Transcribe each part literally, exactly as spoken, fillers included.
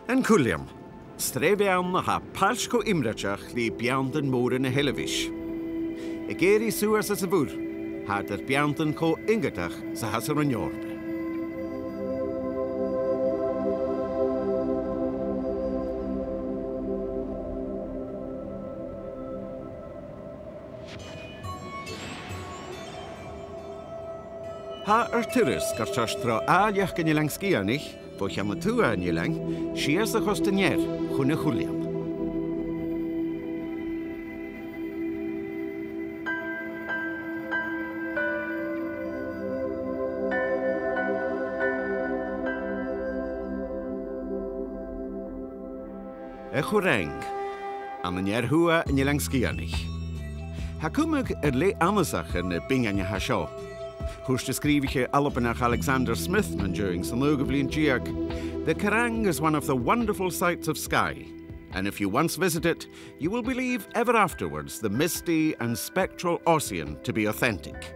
An Cuiltheann, sreath bheann a tha pailt cho iomraiteach ri beanntan mòra na h-Eilbheis. Ag èirigh suas às a' mhuir, tha iad air beanntan cho iongantach 's a tha san Roinn Eòrpa. Tha ar turas gur toirt tro àilleachd an Eilein Sgitheanaich, bho cheann a tuath an eilein, sìos a' chosta an ear chun a' Chuiltheann. A' Churraing, ann an ear-thuath an Eilein Sgitheanaich. Tha cumadh air leth annasach air na bionnain a tha seo. Thuirt an sgrìobhaiche Albannach Alexander Smith mun deidhinn san naoidheamh linn deug, "The Currang is one of the wonderful sights of Skye, and if you once visit it, you will believe ever afterwards the misty and spectral Ossian to be authentic.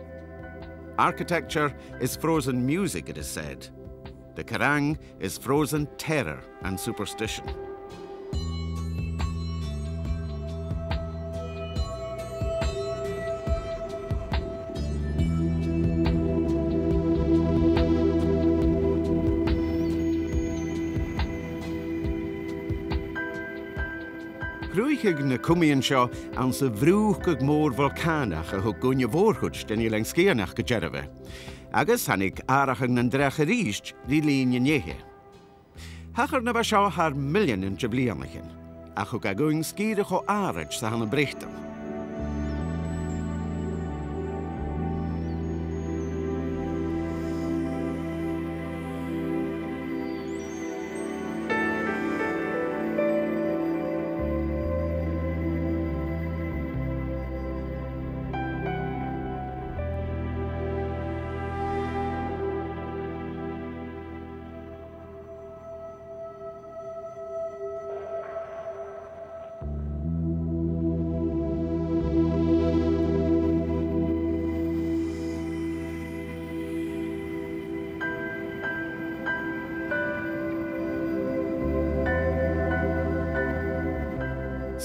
Architecture is frozen music, it is said. The Currang is frozen terror and superstition." Chruthaich na cumaidhean seo anns a' bhrùchdadh mòr bholcànach a thug guth a' mhòr-chuid den Eilean Sgitheanach gu dearbha, agus thàinig atharrachadh nan dreach a-rithist ri linn an fhaighinn. Thachair na bha seo thar milleanan de bhliadhnaichean, ach thug e dhuinn sgìre cho àraid 's a th' ann am Breatainn.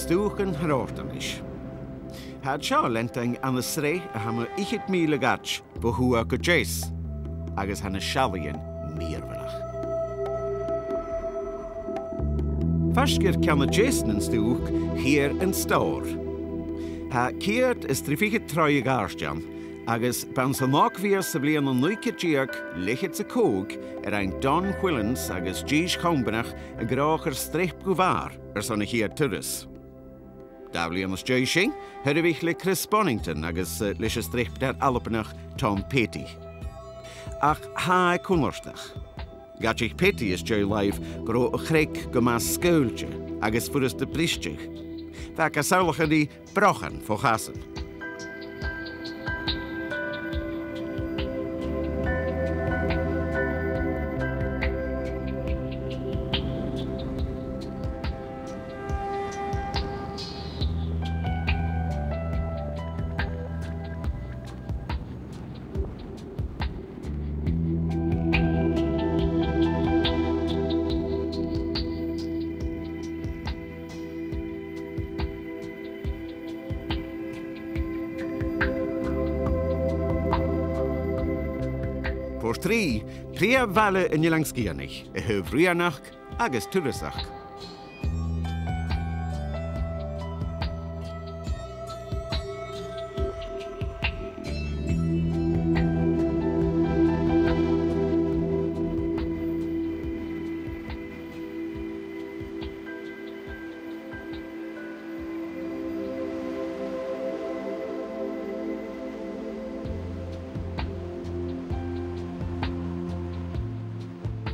Stùcan Thròndairnis. Tha seo leantainn ann an sreath a tha mu fhichead mìle a dh'fhaid bho thuath gu deas, agus tha na seallaidhean mìorbhaileach. Faisg air ceann a deas nan stùc, chithear an Stòr. Tha ceud is trì fichead troigh a dh'àirde ann, agus b' ann san Ògmhios sa bhliadhna naoi ceud deug leth-cheud 's a còig a rinn Don Whillans agus dithis Chòmbanach an gnothach air streap gu bhàrr airson a' chiad turas. Dà bhliadhna às dèidh sin, shoirbhich le Chris Bonington agus, eh, leis an streapadair Albannach Tom Peaty. Ach tha e cunnartach. Dh'aidich Peaty às dèidh làimh gun robh a' chreag gu math sgaoilte agus furasta bristeadh. Bha e ga samhlachadh ri brochan fo chasan. Port Rìgh, prìomh bhaile an Eilein Sgitheanaich, a thaobh rianachd agus turasachd.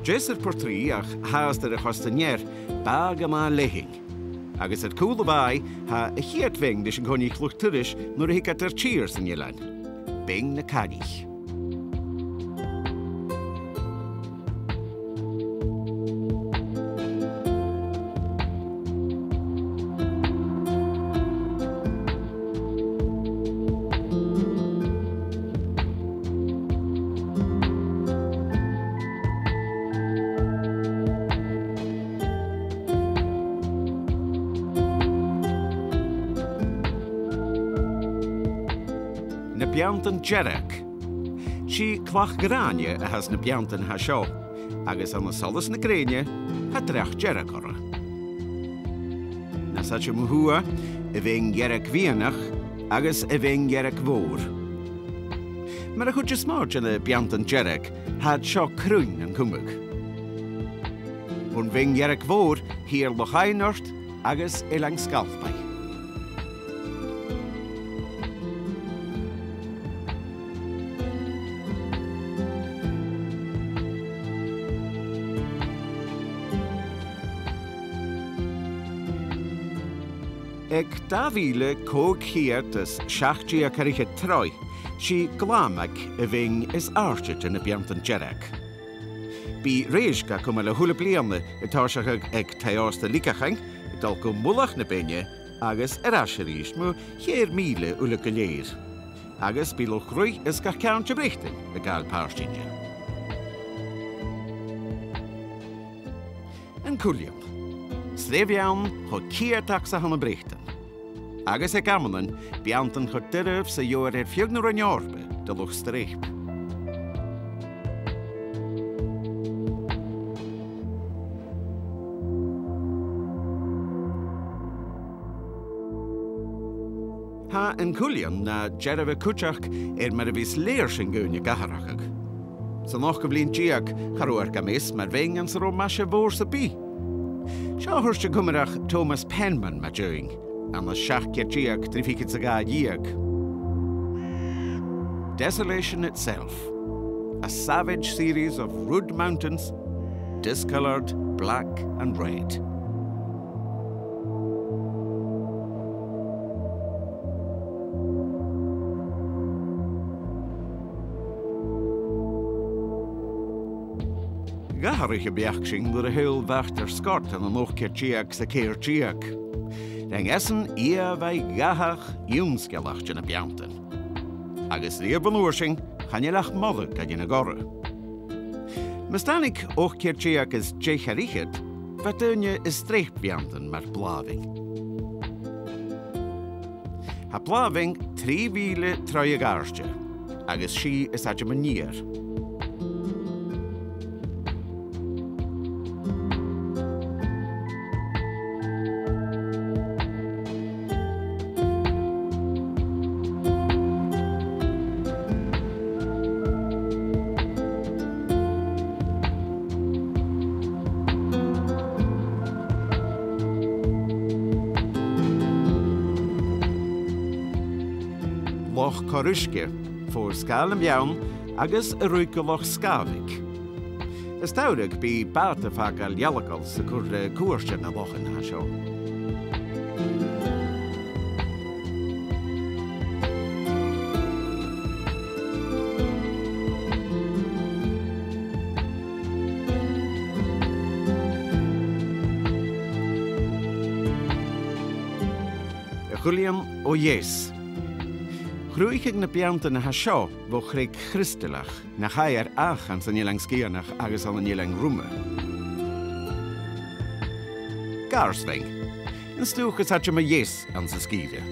Deas air Port Rìgh ach fhathast air a' chosta an ear, bàgh gu math leathann. Agus air cùl a' bhàigh, tha a' chiad bheinn ris an coinnich luchd-turais nuair a thig iad air tìr san eilean. Beinn na Càrraich. Na beanntan dearg. 'S e clach-ghràine a th' anns na beanntan a tha seo, agus ann an solas na grèine, tha dreach dearg orra. Nas fhaide mu thuath, a' bheinn dhearg-mheadhanach agus a' bheinn dhearg-mhòr. Mar a' chuid as motha de na beanntan dearg, tha iad seo cruinn nan cumadh. Bhon bheinn dhearg-mhòr, Tìr Loch Aibhneart agus Eilean Sgalpaigh. Aig dà mhìle còig ceud is seachd deug air fhichead troigh, 's e Glamaig a' bheinn as àirde de na beanntan dearg. Bidh rèis ga cumail a h-uile bliadhna, a' tòiseachadh aig Taigh-òsta Ligeachain, a' dol gu mullach na beinne agus air ais a-rithist mu cheithir mìle uile gu lèir, agus bidh luchd-ruith às gach ceàrn de Bhreatainn a' gabhail pàirt innte. An Cuiltheann. Sreath bheann cho ceudach 's a th' ann am Breatainn. Agus aig amannan, beanntan cho doirbh 's a gheibhear air feadh na Roinn Eòrpa do luchd-streap. Tha an Cuiltheann na dearbhadh cuideachd air mar a bhios lèirsinn dhaoine ag atharrachadh. San ochdamh linn deug, cha robh iad gam meas mar bheinn anns an robh maise mhòr sam bith. Seo a thuirt an Comaireach Thomas Penman mu dheidhinn, ann an seachd ceud deug trì fichead 's a dhà dheug. Desolation itself. A savage series of rude mountains, discoloured black and red. Dh'atharraich am beachd sin nuair a sheall Walter Scott ann an ochd ceud deug 's a ceithir deug. Rinn esan ìomhaigh dhathach ionsgeulach de na beanntan. Agus riamh bhon uair sin, chan eil ach moladh ga dhèanamh orra. Mus tàinig ochd ceud deug is deich air fhichead, bha daoine a' streap beanntan mar Blàthbheinn. Tha Blàthbheinn trì mìle troigh a dh'àirde, agus 's i as fhaide mun iar. Loch Corruisge, fo sgàil nam beann, agus a' ruith gu Loch Scàbhaig. As t-samhradh bidh bàta a' fàgail ghealagail 's a' cur, eh, cuairt air na lochan a tha seo. A' Chuiltheann o dheas. Chruthaich na beanntan a tha seo bho chreag chriostalach, nach fhaighear ach anns an Eilean Sgitheanach agus ann an Eilean Ruma. Gàirsbheinn. An stuth as fhaide mu dheas anns an sgìre.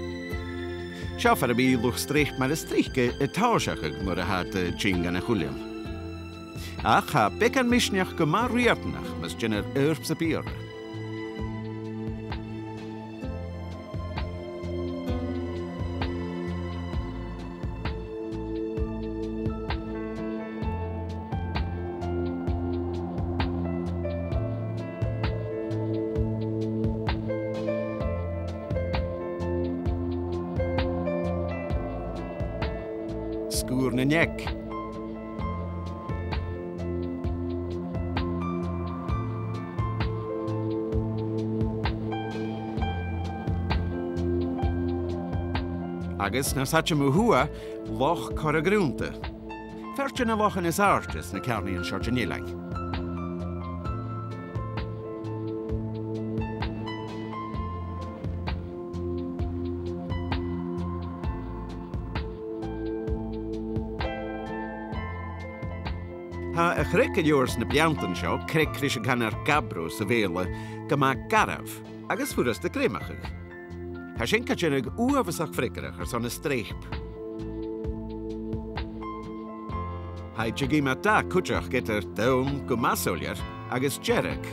Seo far am bi luchd-streap mar as trice a' tòiseachadh nuair a tha iad a' tighinn dhan a' Chuiltheann. Ach tha beagan misneachd gu math riatanach mus dèanar oidhirp sam bith orra. Sgùrr nan Eag. Agus nas fhaide mu thuath, Loch Coire Ghrunnda. Fear de na lochan as àirde sna ceàrnaidhean seo den eilean. Tha a' chreag a leòr na beanntan seo, Creag Chris an Canar Gabro sa Bheurla, gu math garbh agus furasta greimachadh. Tha sin ga dèanamh uabhasach freagarrach airson an streap. Tha e gu math dath cuideachd eadar donn gu math soilleir agus dearg.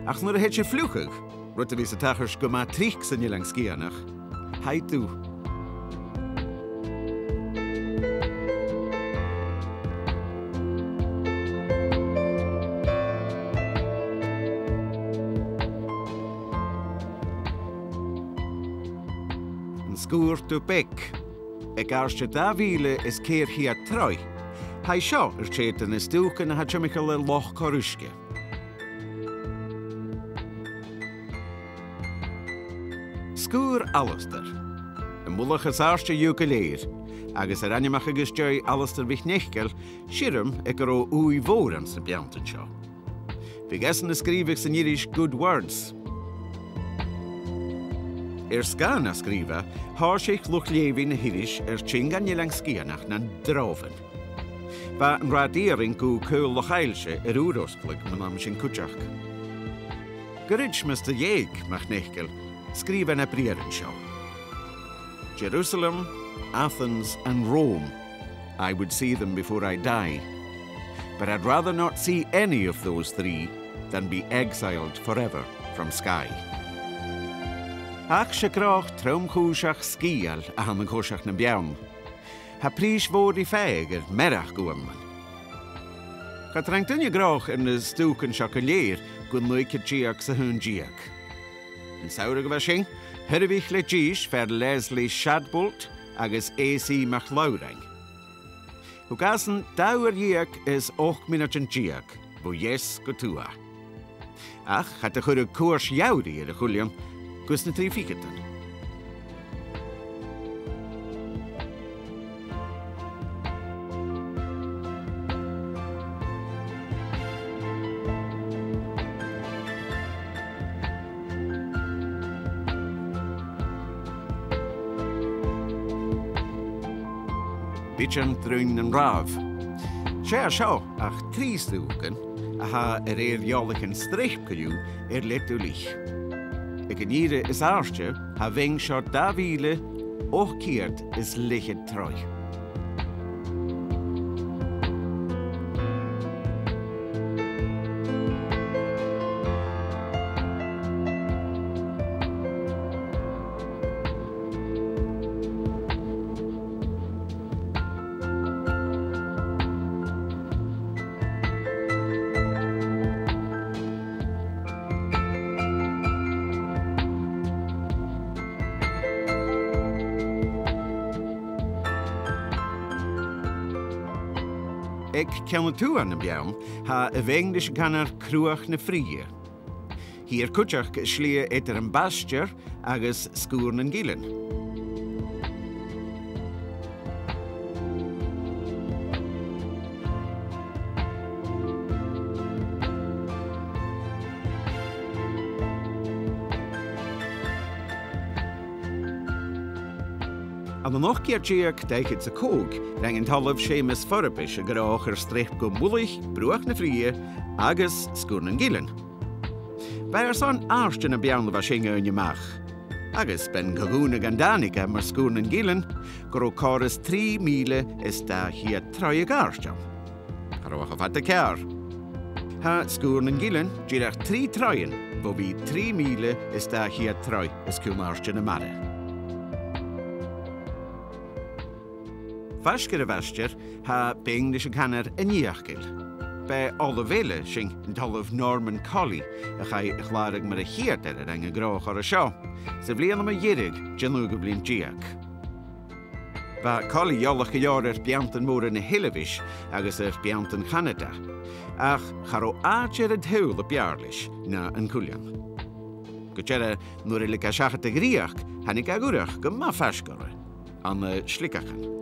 Ach nuair a thèid a fhliuchadh, rud a bhios a' tachairt gu math tric san Eilean Sgitheanach, tha e dubh. An Sgùrr Dubh Beag, aig àirde dà mhìle is ceithir cheud troigh. Tha e seo air tè de na stùcan a tha timcheall air Loch Coruisge. Sgùrr Alasdair, am mullach as àirde dhiubh gu lèir, agus air ainmeachadh às dèidh Alasdair MhicNeacail, siorram aig an robh ùidh mhòr anns na beanntan seo. Bhiodh esan a' sgrìobhadh san iris Good Words. Air sgàth na sgrìobh e, thòisich luchd-leughaidh na h-iris air tighinn dhan Eilean Sgitheanach nan dròbhan. Bha an rathad iarainn gu Caol Loch Aillse air ùr-fhosgladh mun àm sin cuideachd. Goirid mus do dh'eug MacNeacail, sgrìobh e na briathran seo. Jerusalem, Athens and Rome. I would see them before I die. But I'd rather not see any of those three than be exiled forever from Skye. Ach 's e gnothach trom-chùiseach sgìtheil a th' ann an coiseachd nam beann. Tha prìs mhòr ri fàgadh air mearachd uaireannan. Cha do rinn duine gnothach air na stùcan seo gu lèir gu naoi ceud deug 's a h-aon deug. An samhradh a bha sin, shoirbhich le dithis fear Leslie Shadbolt agus A C MacLabhrainn. Thug iadsan dà uair dheug is ochd mionaidean deug, bho dheas gu tuath. Ach cha do chuireadh cuairt gheamhraidh air a' Chuiltheann gus na trì ficheadan. Bidean Druim nan Ràmh. 'S e seo ach trì stùcan a tha, a rèir eòlaichean, streap co-dhiù air leth duilich. Aig an ìre as àirde, tha a' bheinn seo dà mhìle ochd ceud is leth-cheud troigh. Aig ceann a tuath nam beann, tha a' bheinn ris an canar Cruach na Fritheadh. Thiar cuideachd slighe eadar am Baistear agus Sgùrr nan Gillean. Ann an ochd ceud deug, dà fhichead 's a còig, rinn an t-Ollamh Seumas Forbes a' gnothach air streap gu mullach Bruach na Fritheadh agus Sgùrr nan Gillean. B' e airson àirde nam beann a bha sin fhaighinn a-mach, agus b' e an co-dhùnadh a thàinig e mar Sgùrr nan Gillean gun robh còrr is trì mìle is dà cheud troigh aig àirde ann. Cha robh e cho fada ceàrr. Tha Sgùrr nan Gillean dìreach trì troighean bho bhith trì mìle is dà cheud troigh os cionn àirde na mara. Faisg air a' Bhaistear, tha beinn ris an canar an Fhiacail. B' e ollamh eile, sin an t-Ollamh Norman Colley, a chaidh a chlàradh mar a' chiad fhear a rinn an gnothach orra seo, sa bhliadhna mu dheireadh den naoidheamh linn deug. Bha Colley eòlach gu leòr air beanntan mòra na h-Eilbheis agus air beanntan Chanada, ach cha robh àite air an t-saoghal a b' fheàrr leis na an Cuiltheann. Gu dearbh, nuair a leig e seachad a dhreuchd, thàinig e a dh'fhuireach gu math faisg orra ann an, eh, sligeachan.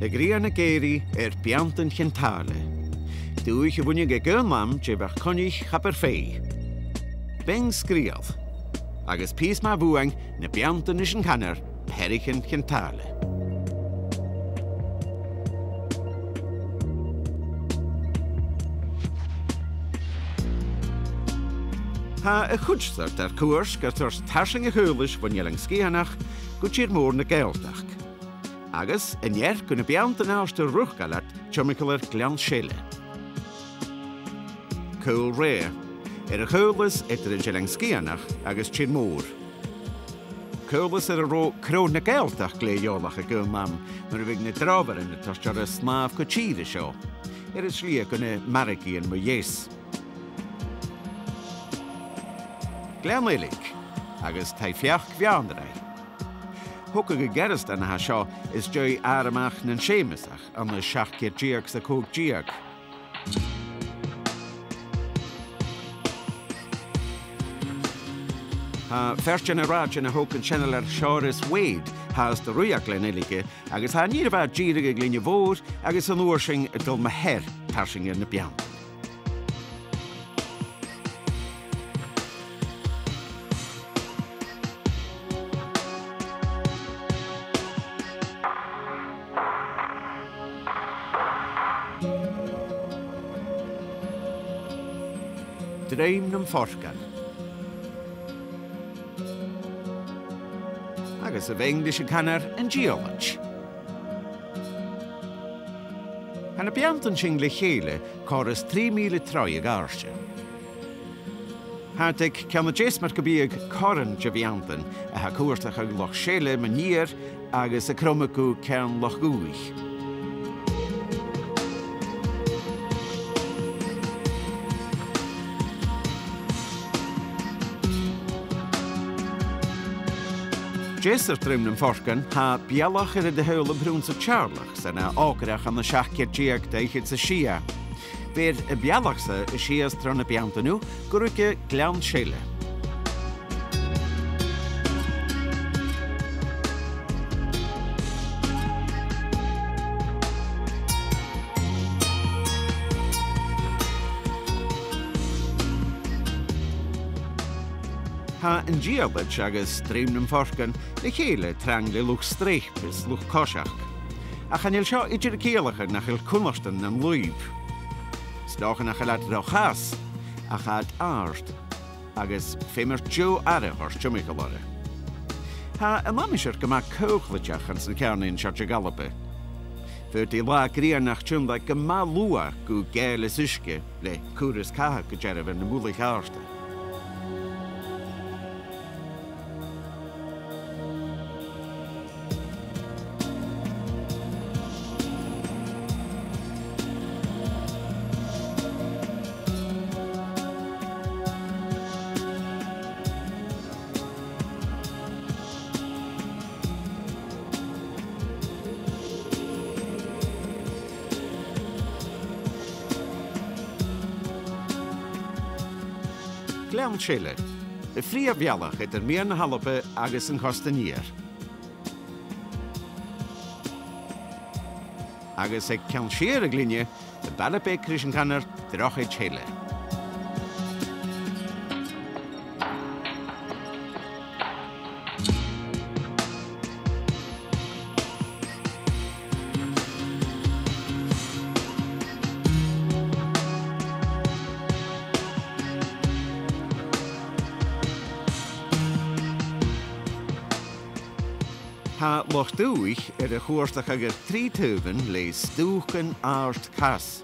A' ghrian ag èirigh air beanntan Chinn Tàile. Dùthaich a bhuineadh aig aon àm de Mhac Coinnich Chabar Fèidh. Beinn sgrìob. Agus pìos math bhuainn na beanntan ris an canar Peathraichean Chinn Tàile. Tha a' chuid-sa dar cuairt gu turas tarsainn a' chaolais bhon Eilean Sgitheanach gu tìr-mòr na Gàidhealtachd. Agus an ear gu na beanntan àrd-riochdail iad timcheall air Gleann Seile. Caol Rèidh, air a' chaolas eadar an t-Eilean Sgitheanach agus tìr-mòr. Caolas air an robh Crodh na Gàidhealtachd glè eòlach aig aon àm, nuair a bhiodh na dràbhairean a' toirt orra snàmh gu tìr an seo, air an t-slighe gu na margaidhean mu dheas. Gleann Eilig, agus taigh-pheacach Mheadhanraigh. Thogadh an gearastan a tha seo às dèidh Àrmagh nan Seumasach ann an seachd ceud deug 's a còig deug. Tha fear de na rathaidean a thog an seanail air Seòras Wade fhathast a' ruith à Gleann Eilig, agus tha an ìre mhath dìreach aig Linne Mhòr agus an uair sin a' dol mu theireadh tarsainn air na beanntan. Druim nam Forcan. Agus a' bheinn ris an canar an Diallaid. Tha na beanntan sin le chèile còrr is trì mìle troigh a dh'àirde. Tha iad aig ceann a deas mar gum biodh corran de bheanntan a tha a' cuartachadh Loch Seile mun iar agus a' cromadh gu ceann Loch Dhubhthaich. Deas air Druim nam Forcan, tha bealach air an do sheòl am Prionnsa Teàrlach san Àth Ògradh ann an seachd ceud deug dà fhichead 's a sia. Bheir am bealach-sa sìos tro na beanntan gu ruige Gleann Seile. Tha an Diallaid agus Druim nam Forcan le chèile trang le luchd-streap is luchd-coiseachd. Ach chan eil seo idir a' ciallachadh nach eil cunnartan nan lùib. 'S dòcha nach eil iad ro chas, ach tha iad àrd, agus feumar deagh aire a thoirt timcheall orra. Tha an aimsir gu math caochlaideach anns na ceàrnaidhean seo de dh'Alba. Faodaidh latha grianach tionndadh gu math luath gu gèile is uisge, le cur is cathadh gu dearbh air na mullaich àrda. Gleann Seile, am prìomh bhealach eadar meadhan na h-Alba agus an costa an iar. Agus aig ceann siar a' ghlinne, am baile beag ris an canar Drochaid Sheile. Tha Loch Dubhthaich air a chuartachadh air trì taobhan le stùcan àrd cas.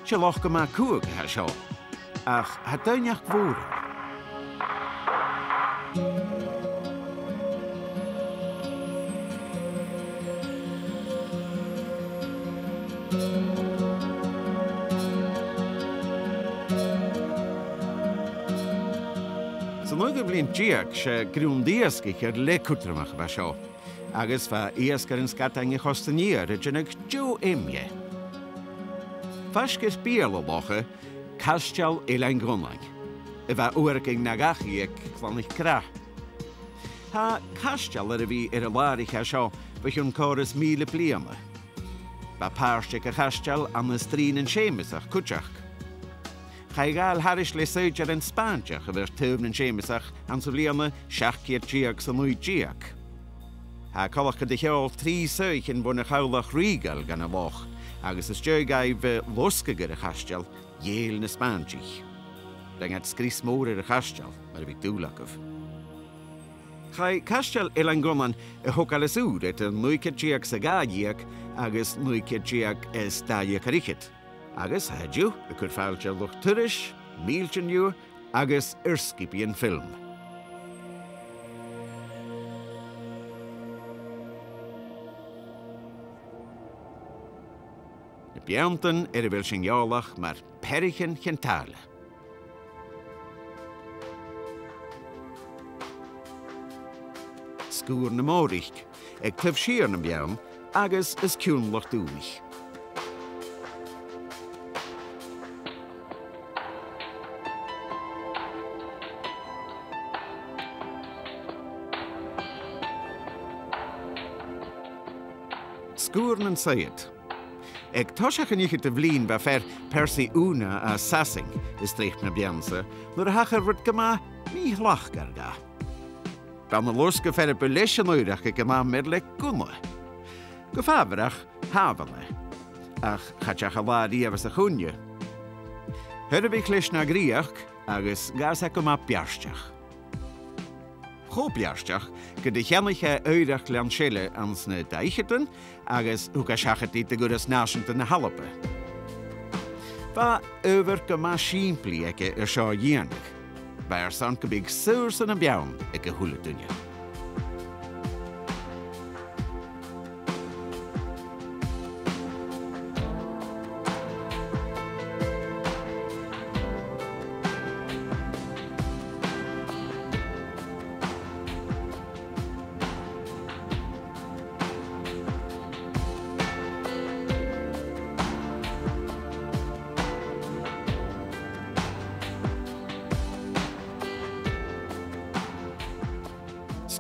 'S e loch gu math cumhang a tha seo, ach tha doimhneachd mhòr ann. 'S ann naoidheamh linn deug, 's e grunnd iasgaich air leth cudromach a bha seo, agus bha iasgairean sgadain a' chosta an iar a' dèanamh deagh fheum dheth. Faisg air beul an locha, Caisteal Eilean Dhonnain, a bha uaireigin na dhachaigh aig Clann 'ic Rath. Tha caisteal air a bhith air an làraich a tha seo bho chionn còrr is mìle bliadhna. Bha pàirt aig a' chaisteal ann an Strì nan Seumasach cuideachd. Chaidh a ghabhail thairis le saighdearan Spàinneach a bha air taobh nan Seumasach anns a' bhliadhna seachd ceud deug 's a naoi deug. Tha coltach gun do sheòl trì soithichean bhon a' Chabhlach Rìoghail dhan an loch, agus às dèidh dhaibh, eh, losgadh air a' chaisteal, ghèill na Spàinnich. Rinn iad sgrios mòr air a' chaisteal, mar a bhiodh dùil aca. Chaidh Caisteal Eilean Gunnainn a thogail às ùr eadar naoi ceud deug 's a dhà dheug agus naoi ceud deug is dà dheug air fhichead, agus tha e an-diugh a' cur fàilte air luchd-turais, mìltean dhiubh agus air sgiobaidhean film. Na beanntan air a bheil sinn eòlach mar Peathraichean Chinn Tàile. Sgùrr nam Mòraich, aig taobh siar nam beann agus os cionn Loch Dùmhaich. Sgùrr nan Saighead. Aig toiseach an fhicheadamh linn bha fear Percy Una à Sasainn a' streap na beann-sa nuair a thachair rud gu math mì-shlachdmhor dha. B' ann a losgadh fear a bu leis an oighreachd aig an àm air le gunna. Gu fàbharach, shàbhail e. Ach cha deach an latha riamh às a chunna. Thoir a bhith leis na ghnìomh agus dh'fhàs e gu math beartach. Cho beartach gun do cheannaich e oighreachd Ghleann Seile anns na dà fhicheadan agus thug e seachad i do dh'Urras Nàiseanta na h-Alba. Bha adhbhar gu math sìmplidh aige air seo a dhèanamh. Bha e airson gum biodh saorsa nam beann aig a h-uile duine.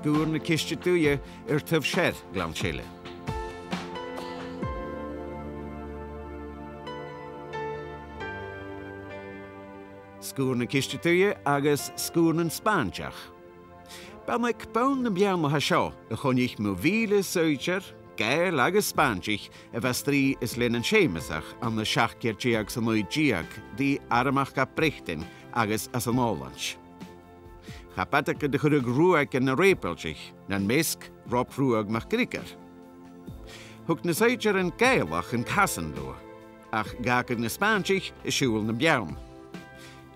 Sgùrr na Ciste Duibhe air taobh sear Ghleann Seile. Sgùrr na Ciste Duibhe agus Sgùrr nan Spàinnich. B' ann aig bonn nam beann a tha seo a choinnich mu mhìle saighdear, Gàidheil agus Spàinnich, a bha a' strì às leth nan Seumasach ann an seachd ceud deug 's a naoi deug, ri armachd à Breatainn agus às an Òlaind. Cha b' fhada gun do chuireadh ruaig air na Rèabaldaich, nam measg Rob Ruadh MacGriogair. Thug na saighdearan Gàidhealach an casan leotha, ach dh'fhàgadh na Spàinnich an siubhal nam beann.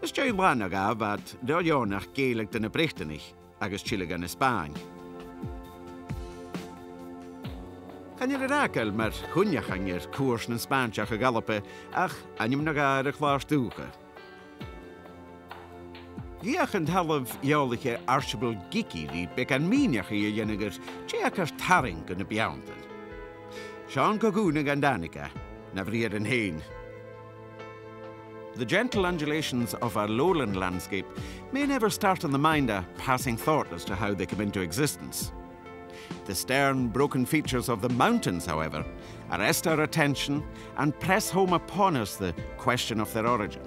Às dèidh là no dhà bha iad ro dheònach gèilleadh do na Breatannaich agus tilleadh dha na Spàinn. Chan eil e ag ràdh gu bheil mar chuimhneachan air cuairt nan Spàinnich a dh'Alba, ach ainm no dhà air a' chlàr-dùthcha. Dh'fheuch an t-Ollamh eòlaiche Archibald Geikie ri beagan mìneachaidh a dhèanamh air dè thachair tarraing dha na beanntan. Seann co-dhùnadh gun tàinig e, na bhriathran fhèin. The gentle undulations of our lowland landscape may never start in the mind a passing thought as to how they came into existence. The stern, broken features of the mountains, however, arrest our attention and press home upon us the question of their origin.